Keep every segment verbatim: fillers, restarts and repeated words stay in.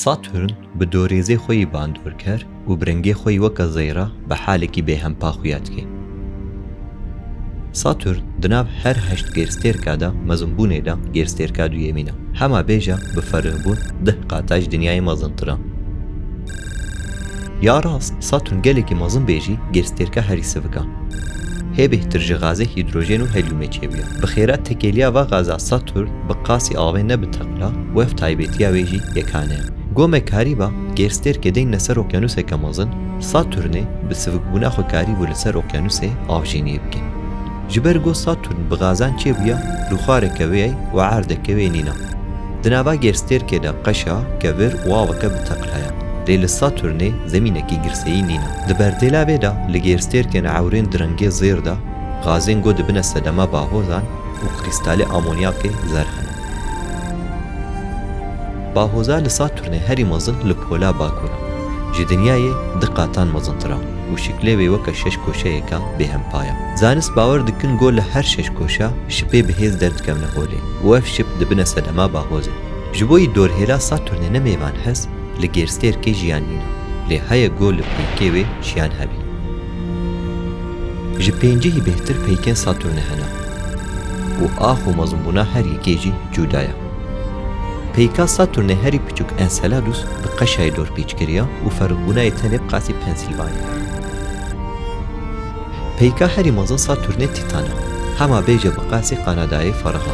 Saturn bi dorêzê xwe yî bandorker û bi rengê xwe yî weke zeyra bi halekî bêhempa xuya dike. Saturn di nav her heşt gêrstêrka de mezinbûnê de gêrstêrka duyemîn e. Hema bêje bi ferihbûn deh qata ji dinyayê mezintir e. Ya rast, Saturn gelekî mezin bê jî gêrstêrka herî sivik e. Hê bêhtir ji gazê hîdrojên û helyumê çêbûye. Bi xêra tekeliya va gaza Saturn bi qasî avê ne bi teqla û ev taybetiya wê jî yekane ye. Go me karîba gêrstêrkê deyne ser okyanuseke mezin, Saturnê bi sivikbûna xwe karîbû li ser okyanusê avjîniyê bike. Ji ber go Saturn bi gazan çêbûye, rûxareke wê ye û erdeke wê nîne. Di nava gêrstêrkê de qeşa, kevir û aveke bi teqla ye. Lê li Saturnê zemînekî girseyî nîne. Di berdêla vê de li gêrstêrkên ewrên di rengê zêr de gazên go dibine sedema bahozan û krîstalê amonyakê zer hene. Bahoza li Saturnê herî mezin li pola bakur e. Ji dinyayê di qatan mezintir e û şiklê wê weke şeş koşeyeka bêhempa ye. Zanist bawer dikin go li her şeş koşa şipê bi hêz derdikevne holê û ev şip dibine sedema bahozê. Ji bo yî dorhêla Saturnê ne mêvanhez, li gêrstêrkê jiyan nîne. Lê heye go li peykê wê jiyan hebî. Ji pêncihî bêhtir peykên Saturnê hene û ax û mezinbûna her yekê jî cuda ye. Peyka Saturnê herî piçûk Enceladus bi qeşayê dorpêç kiriye û ferihbûna yê tenê bi qasî Pensilvanya ye. Peyka herî mezin Saturnê Tîtan e. Hema bêje bi qasî Kanadayê ferih e.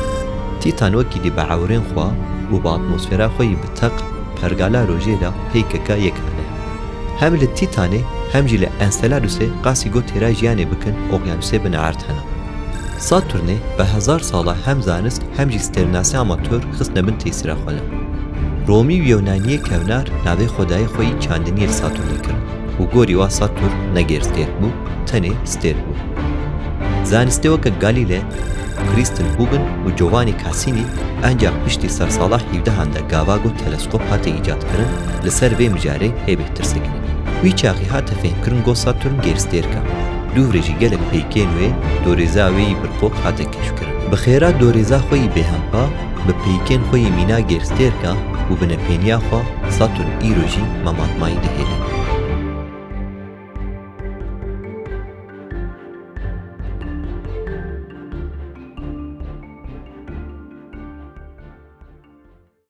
Tîtan wekî dî bi ewrên xwe û bi atmosfera xwe yî bi teq pergala rojê de peykeke yekane ye. Hem li Tîtanê hem jî li Enceladusê qasî go têra jiyanê bikin, okyanusê bin erd hene. Saturnê bi hezar sala hem zanist hem jî stêrnasê amator xistine bin tesîra xwe de. Romî û Yewnaniyê kevnar navê xwedayê xwe yî çandiniyê li Saturnê kirin û gorî wa Saturn ne gêrstêrk bû, tenê stêrk bû. Zanistê weke Galile, Christian Huygens û Giovanni Cassini encax piştî sersala hevdehan de gava go teleskop hate îcadkirin, li ser vê mijarê hê bêhtir sekinî. Wî çaxî hate fêhmkirin go Saturn gêrstêrk e. Dûvre jî gelek peykên wê dorêza wê yî birqok hate keşfkirin. Bi xêra dorêza xwe yî bêhempa, bi peykên xwe yî mîna gêrstêrka û binepêniya xwe Saturn îro jî me matmayî dihêle.